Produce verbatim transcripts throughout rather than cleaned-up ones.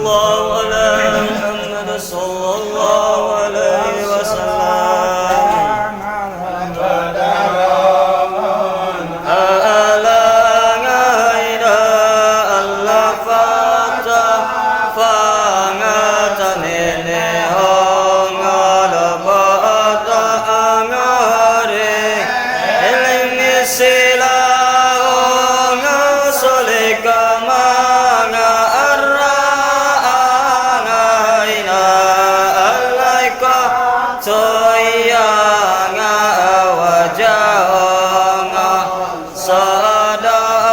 Sallallahu ala Muhammad sallallahu alaihi wasallam. Alangaina Allah Fatta fangatanene honga lobota angare. Elingi silahonga soleka manga arra'angaina allaika toyanga wajahonga sadangare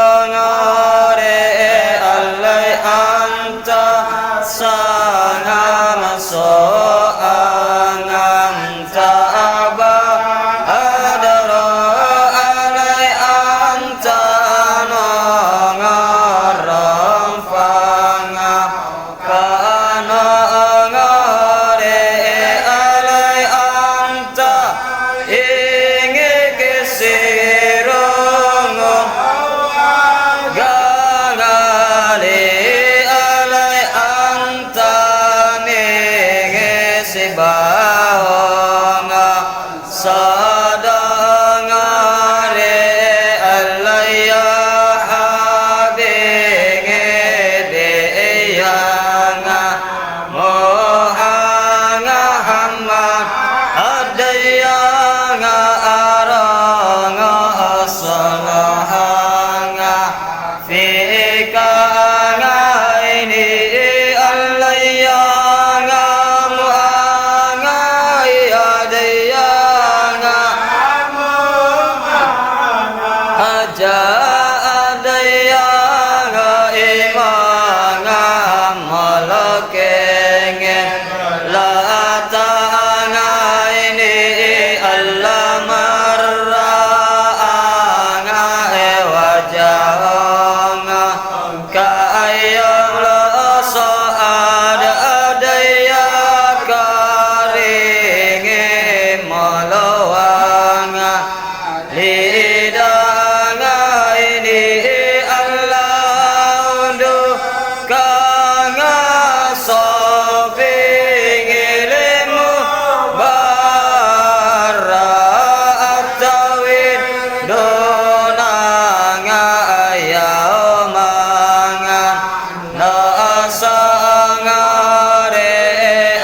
allai anta sangamang soanganta aba adara alai anta nongarang fanga kana ngare alai anta ingiki sirungu gangali alai anta ningi sibahonga. Sadangare allaya habingi de'yanga mohanga hamma addayanga aranga asalahanga. Fikangaini allayanga muangai adayanga aja adayanga imanga malakenge. Latangaini allamarraanga wajahanga kaya loso ada-adaya karingi moloanga. Lidangaini Allahu dukanga sopingi lemu barra attawi donanga ayaomanga. Nasangare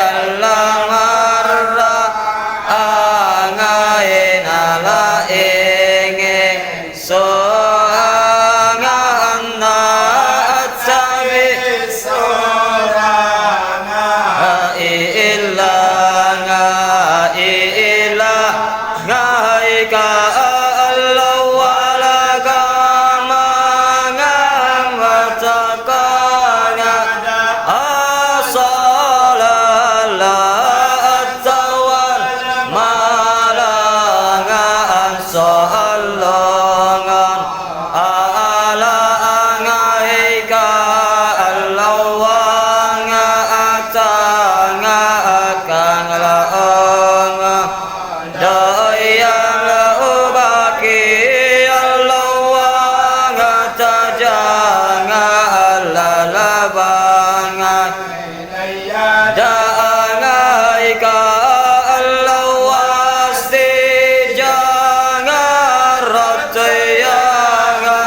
allamarraangai nalaenge soanganna attabi soanga illanga illa ngaika Allah walakamanga watakana asalalla attawal malanga ansoallongan ala angaika Allah wanga atanga akang laonga. Doyang ubaki Allahanga tajanga allalabanga. Jaangaika Allah wasti janga rottoyanga.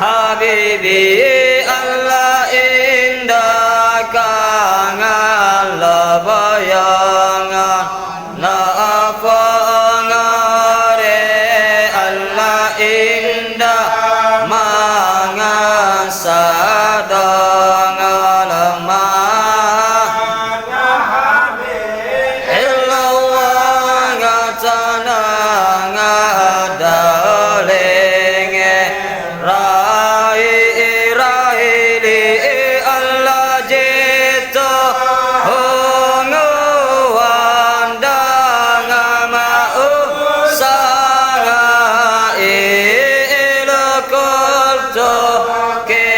Habibi Allah indakanga Allah bayanga. Nafangare Allah indah mangasadang alamah. Illawang tanang adalenge. Raili-raili Allah jito, hungu wandang mau sangai ilokol toke.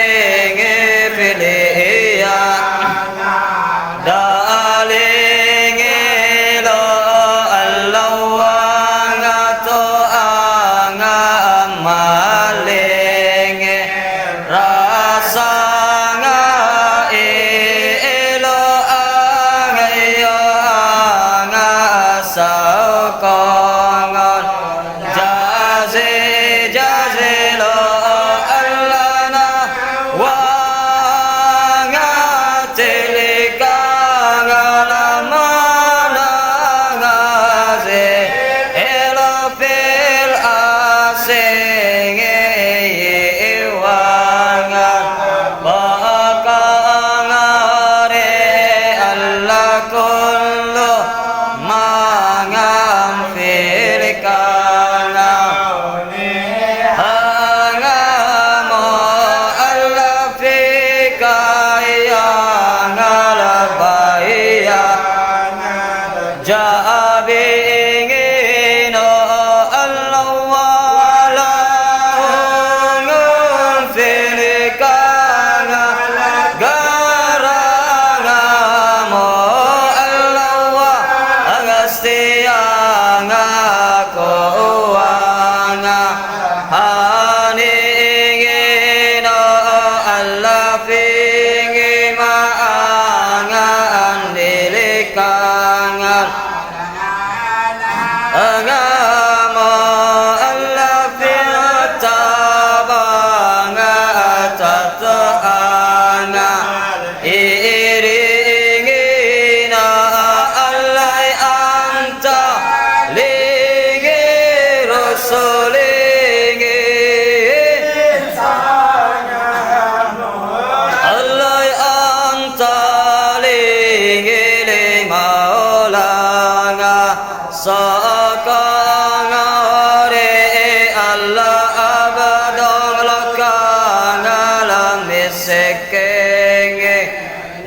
Kenge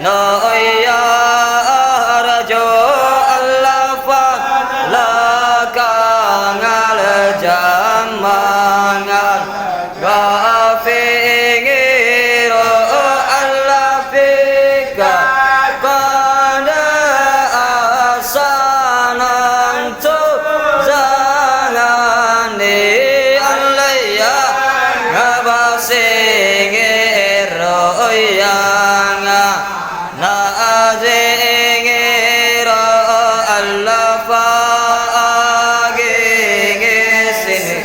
noya arjo Allah, palakangal jammangal, gafengero Allah pika pada asanang tu jangan di Allah ya. Ngabasengero yanga, naazengero Allah, paagengesini.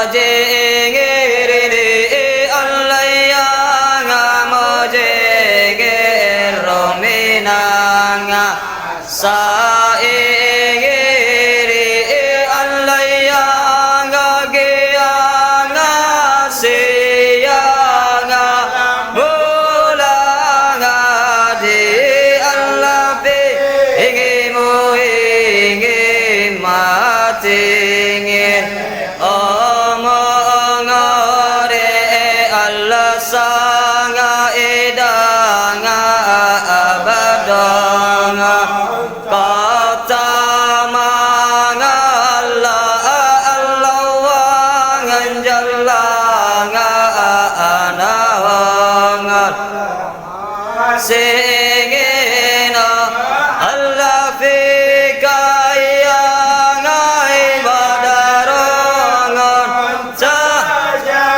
Ajengerini Allah yanga, mojengero minanga. Saingiri allayanga, geanga sianga, bulanga di allapi, ingi muingi matingin. Omongore allasanga idanga abadonga, katamangalla allawang anjallanga anawanga. Singina allafikayangai badarongon cahaya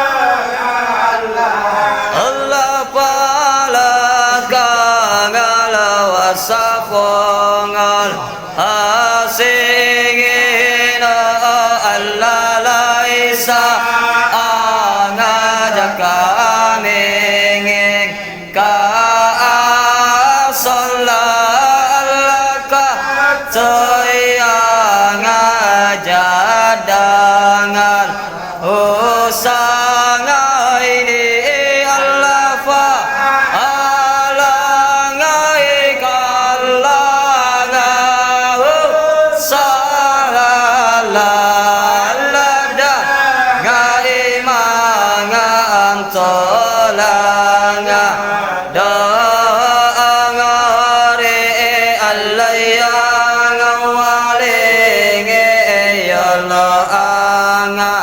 Allah, Allah palakangal wasapongal. Hasingina Allah laisa angajaka mengeng. Ka asalla allaka toyanga jaddangal. Usangaini allafa alangai kallanga. Usangalla alladda ngaimanga antolanga. Doangore allayanga walenge yoloanga.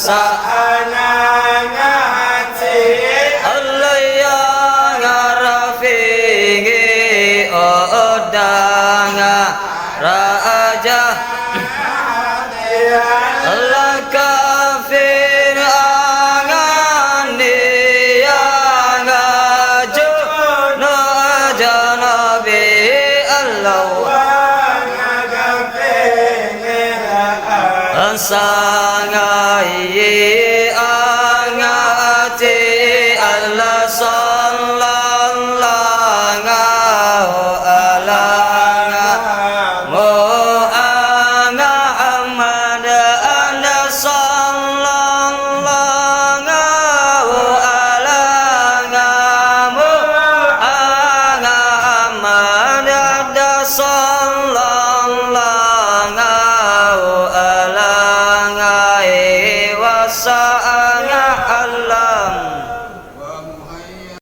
Sa'anangati allayanga rafingi odanga raja. Lakafir angannianga juna janabi Allah. Sangai